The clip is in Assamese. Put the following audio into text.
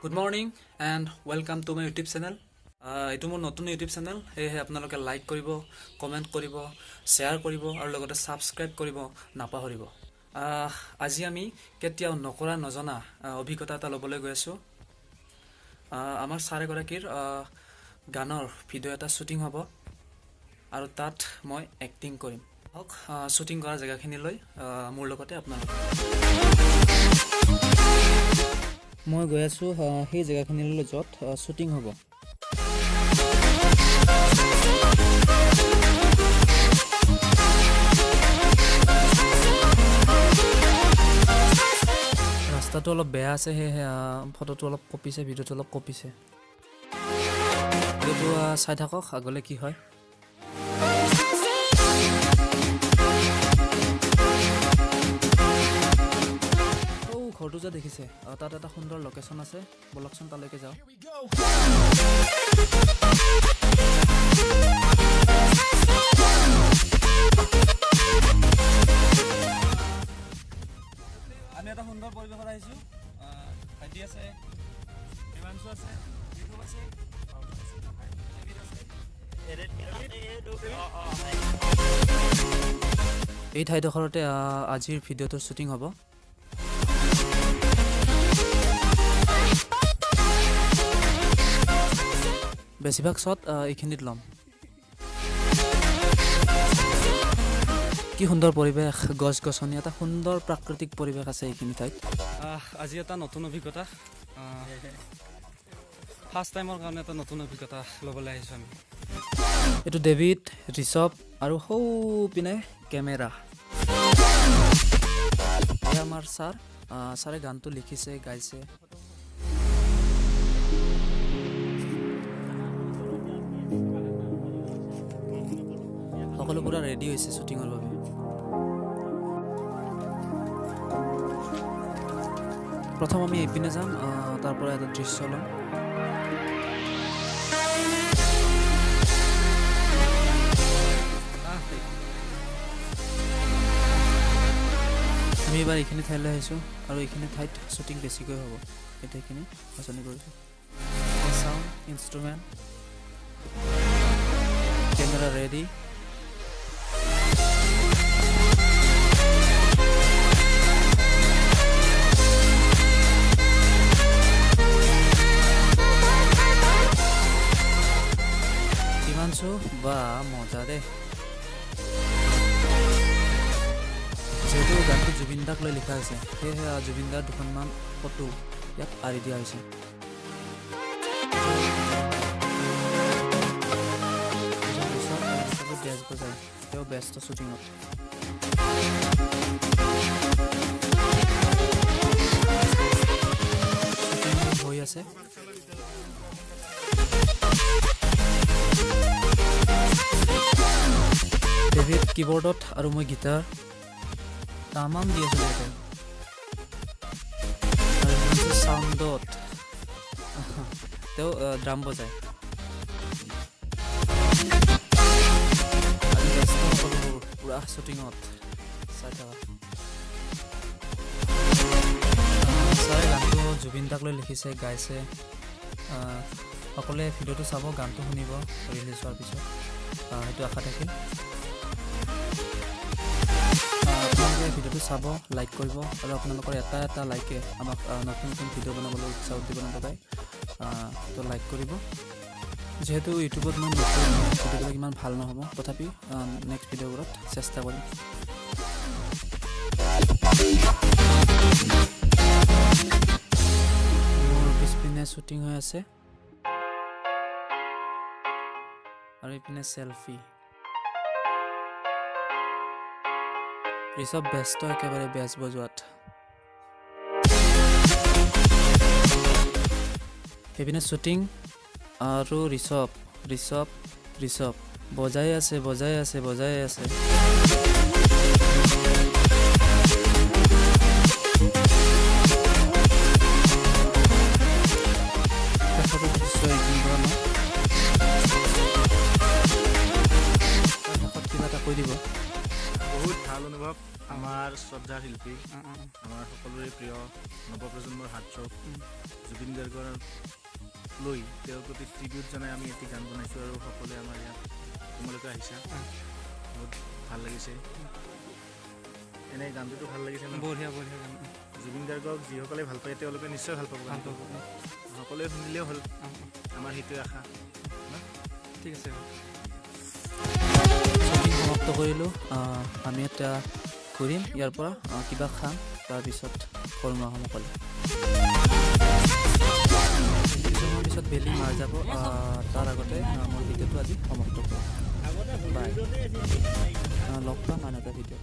Good morning and welcome to my YouTube channel. এইটো মোৰ নতুন ইউটিউব চেনেল, সেয়েহে আপোনালোকে লাইক কৰিব, কমেণ্ট কৰিব, শ্বেয়াৰ কৰিব আৰু লগতে ছাবস্ক্ৰাইব কৰিব নাপাহৰিব। আজি আমি কেতিয়াও নকৰা নজনা অভিজ্ঞতা এটা ল'বলৈ গৈ আছোঁ। আমাৰ ছাৰ এগৰাকীৰ গানৰ ভিডিঅ' এটা শ্বুটিং হ'ব আৰু তাত মই এক্টিং কৰিম। হওক, শ্বুটিং কৰা জেগাখিনিলৈ মোৰ লগতে আপোনালোক। মই গৈ আছোঁ সেই জেগাখিনিলৈ য'ত শ্বুটিং হ'ব। ৰাস্তাটো অলপ বেয়া আছে, সেয়েহে ফটোটো অলপ কঁপিছে, ভিডিঅ'টো অলপ কঁপিছে। ভিডিঅ'টো চাই থাকক, আগলৈ কি হয়। অ', ঘৰটো যে দেখিছে, তাত এটা সুন্দৰ লোকেশ্যন আছে। ব'লকচোন, তালৈকে যাওঁ। আমি এটা সুন্দৰ পৰিৱেশত আহিছোঁ। ভাইটি আছে, হিমাংশু আছে, ঋতু আছে, ডেভিড আছে। এই ঠাইডোখৰতে আজিৰ ভিডিঅ'টোৰ শ্বুটিং হ'ব। বেছিভাগ শ্বট এইখিনিত ল'ম। কি সুন্দৰ পৰিৱেশ, গছ গছনি, এটা সুন্দৰ প্ৰাকৃতিক পৰিৱেশ আছে এইখিনি ঠাইত। আজি এটা নতুন অভিজ্ঞতা, ফাৰ্ষ্ট টাইমৰ কাৰণে এটা নতুন অভিজ্ঞতা ল'বলৈ আহিছোঁ আমি। এইটো ডেভিড, ঋষভ আৰু সৌ পিনে কেমেৰা। এয়া আমাৰ ছাৰ। ছাৰে গানটো লিখিছে, গাইছে। সকলো পূৰা ৰেডি হৈছে শ্বুটিঙৰ বাবে। প্ৰথম আমি এইপিনে যাম, তাৰ পৰা এটা দৃশ্য ল'ম। আমি এইবাৰ এইখিনি ঠাইলৈ আহিছোঁ আৰু এইখিনি ঠাইত শ্বুটিং বেছিকৈ হ'ব, এইখিনি বাছনি কৰিছোঁ। Sound instrument, camera ready. Himanshu বা মজা দে। যিহেতু গানটো জুবিন দাক লৈ লিখা হৈছে, সেয়েহে জুবিন দাৰ দুখনমান ফটো ইয়াত আঁৰি দিয়া হৈছে। এজন ঋষভ আৰু ঋষভে বেছ বজায়, তেওঁ ব্যস্ত শ্বুটিঙত। শ্বুটিং হৈ আছে। ডেভিড কীবৰ্ডত আৰু মই গীটাৰ তামাম দি আছোঁ ইয়াতে। আৰু হিমাংশু চাউণ্ডত, তেওঁ ড্ৰাম বজায়। আজি ব্যস্ত সকলোবোৰ পূৰা শ্বুটিঙত, চাই থাকা। ছাৰে গানটো জুবিন দাক লৈ লিখিছে, গাইছে। সকলোৱে ভিডিঅ'টো চাব, গানটো শুনিব ৰিলিজ হোৱাৰ পিছত, সেইটো আশা থাকিল। আপোনালোকে ভিডিঅ'টো চাব, লাইক কৰিব আৰু আপোনালোকৰ এটা এটা লাইকে আমাক নতুন নতুন ভিডিঅ' বনাবলৈ উৎসাহ উদ্দীপনা যোগায়। তো লাইক কৰিব। যিহেতু ইউটিউবত মই নতুন, ভিডিঅ'বিলাক ইমান ভাল নহ'ব, তথাপি নেক্সট ভিডিঅ'বোৰত চেষ্টা কৰিম। মোৰ পিছপিনে শ্বুটিং হৈ আছে আৰু ইপিনে চেলফি। ঋষভ ব্যস্ত একেবাৰে বেজ বজোৱাত। সেইপিনে শ্বুটিং আৰু ঋষভ ঋষভ ঋষভ বজাই আছে, বজাই আছে, বজাই আছে। শেষৰ দৃশ্য এইখিনিৰ পৰা লওঁ। শেষত কিবা এটা কৈ দিব। বহুত ভাল অনুভৱ। আমাৰ শ্ৰদ্ধাৰ শিল্পী, অঁ, অঁ, আমাৰ সকলোৰে প্ৰিয় নৱপ্ৰজন্মৰ হাৰ্টথ্ৰব জুবিন গাৰ্গৰ লৈ, তেওঁৰ প্ৰতি ট্ৰিবিউট জনাই আমি এটি গান বনাইছোঁ আৰু সকলোৱে আমাৰ ইয়াত তোমালোকে আহিছা, বহুত ভাল লাগিছে। এনেই গানটোতো ভাল লাগিছে ন? বঢ়িয়া বঢ়িয়া গান। জুবিন গাৰ্গক যিসকলে ভাল পায়, তেওঁলোকে নিশ্চয় ভাল পাব ভাল গানটো। পাব। সকলোৱে শুনিলেও হ'ল। অঁ। আমাৰ সেইটোৱে আশা ন? ঠিক আছে। শ্বপিং সমাপ্ত কৰিলোঁ। আমি এতিয়া ঘূৰিম ইয়াৰ পৰা, কিবা খাম, তাৰপিছত ঘৰমুৱা হ'ম সকলো। কিছুমান পিছত বেলি মাৰ যাব। তাৰ আগতে মোৰ ভিডিঅ'টো আজি সমাপ্ত কৰোঁ। বাই, লগ পাম আন এটা ভিডিঅ'ত।